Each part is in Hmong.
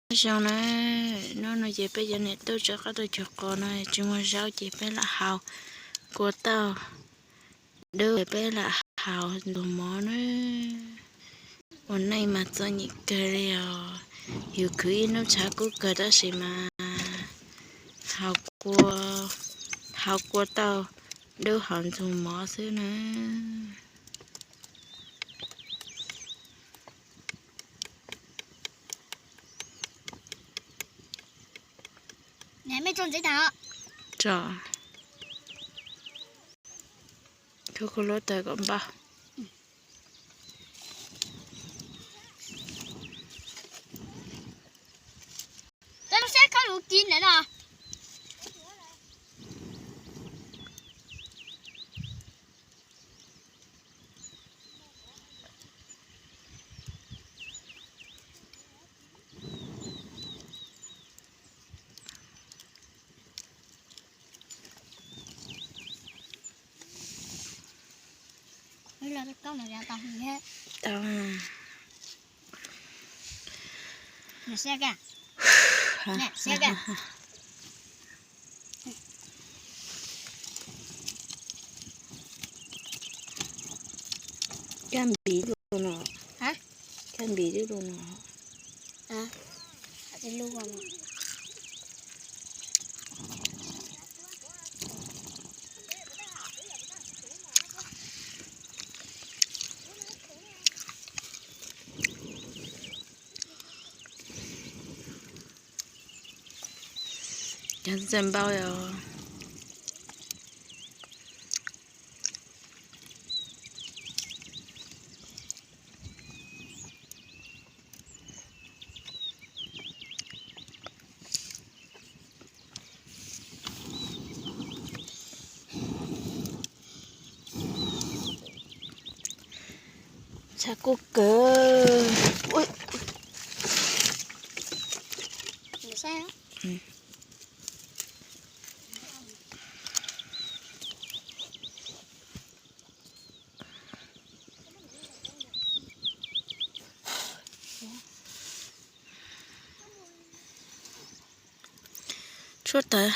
Nyob zoo na, hnub no ces peb cov niam tub rov qab tuaj cuag qos no tsis muaj zaub ces peb lam haus kua tauj dub, peb lam haus ntxuag mov na. Ua neej mas txom nyem kawg li os. Yus khwv ib hnub tshav kub kawg tab sis mas haus kua, haus kua tauj dub haus ntxuag mov xwb na. Tso, khuv khuv lub taws kom npau. Kab npiv lug no. Kab npiv lug no. Cov txawj npau os. Tshav kub kawg. Tshuab tawv.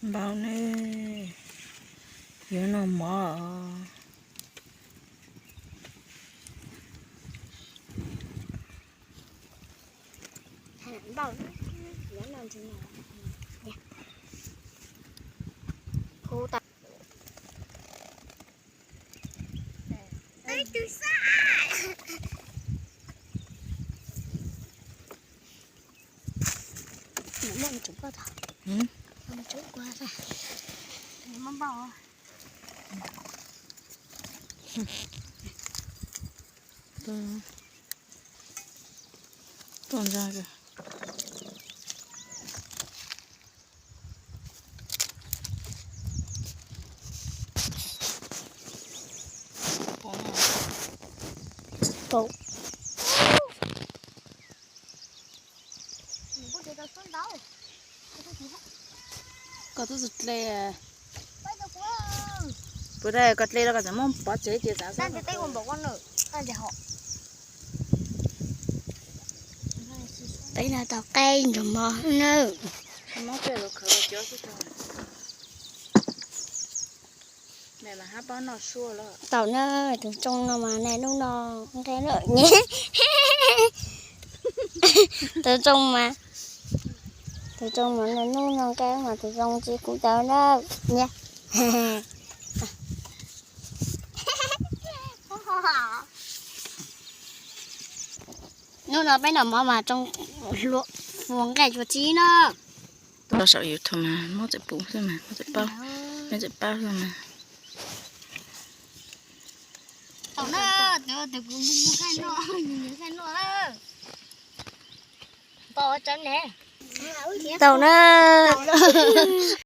Npau ne, yuav noj mov. Tuaj ntsa kawg. Koj twb tsis dle. Puas tau koj dle los koj tseem muab pov tsev ces xav xwb. Teb no tau qaib ntsuag mov nawb. Tau na, tus tsoo no mas niaj hnub no nqe lawm nyem. Tus tsoo mas, tus tsoo mas niaj hnub no nqe mas tus tsoo tsis kub tau na. Niaj hnub no peb noj mov mas tsoo hluas fuas nqaij tsuas txib na. Tuaj saum YouTube mas muab txawm pub xwb mas, muab txawm paub, muab txawm paub xwb mas. Tau na, tus, tus kuv mus mus khaij noj, mus khaij noj na. Tau na.